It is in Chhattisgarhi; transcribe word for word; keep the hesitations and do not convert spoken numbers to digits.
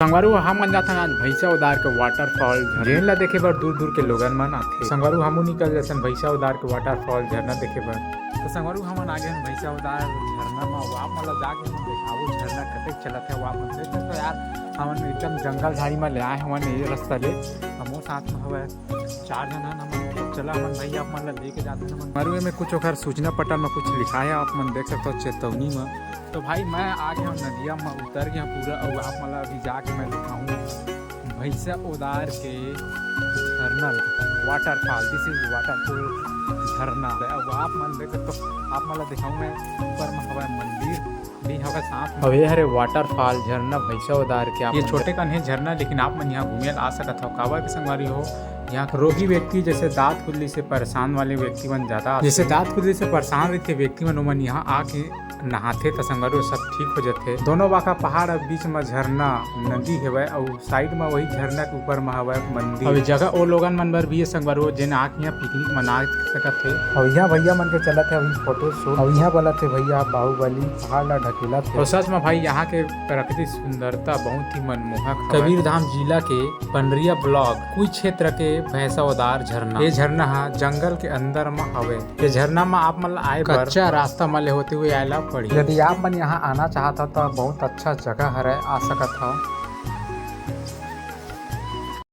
संगवारी हो, हमन जाथन आज भैंसा उदार के waterfall झरना, जेन ला देखे बर दूर दूर के लोगन मन आथे। संगवारी हो, हमू निकल जथन भैंसा उदार के waterfall झरना देखे बर। तो संगवारी हो, हमन आ गए हन भैंसा उदार झरना में। अब आप मन ला जाके हम देखाबो झरना कतेक चलत हे। अब आप मन देख सकथो यार, हमन एकदम जंगल झाड़ी में ले आए हवन ये रास्ता ले। हमो साथ में हवय, चार झन हन हमन। चला हमन भाई, आप मन ला लेके जाथन हमन। संगवारी हो, एमे कुछ ओखर सूचना पट्टल में कुछ लिखाय हे, आप मन देख सकथो चेतौनी में। तो भाई, मैं आ गया हूँ नदिया में, उतर गया पूरा। अब आप मन ला अभी जाके मैं दिखाऊँ भैंसा उदार के झरना, waterfall, this is waterfall झरना। अब आप मन देख सकथो, आप मन ला दिखाऊँ मैं, ऊपर में हवय मंदिर भी हवय साथ में। अब ये हरे waterfall झरना भैंसा उदार के। आप ये मन छोटे कन हे झरना, लेकिन आप मन यहाँ घूमे ला आ सकत हव। काबर के संगवारी हो, यहाँ के रोगी व्यक्ति, जैसे दांत कुल्ली से परेशान वाले व्यक्ति मन ज्यादा आथे। जैसे दांत कुल्ली से परेशान रहिथे व्यक्ति मन, ओमन यहाँ आके नहाथे त संगवारी हो सब ठीक हो जाथे। दोनों बाका पहाड़ अब बीच में झरना नदी हेवय, अउ side में वही झरना के ऊपर में हवय मंदिर। अब ये जगह ओ लोगन मन बर भी हे संगवारी हो, जेन आके यहाँ picnic मना सकत हे। अब यहाँ भैया मन के चलत हे अभी photo shoot। अब यहाँ बोलत हे भैया बाहुबली पहाड़ ला ढकेलत हे। और सच में भाई, यहाँ के प्राकृतिक सुंदरता बहुत ही मनमोहक हवय। कबीरधाम जिला के पंडरिया block कुई क्षेत्र के भैंसा उदार झरना। ये झरना ह जंगल के अंदर म हवे। ये झरना म आप मन ला आए बर कच्चा रास्ता म ले होते हुए आए ला पड़ही। यदि आप मन यहाँ आना चाहत हव, त बहुत अच्छा जगह हरे, आ सकत हव।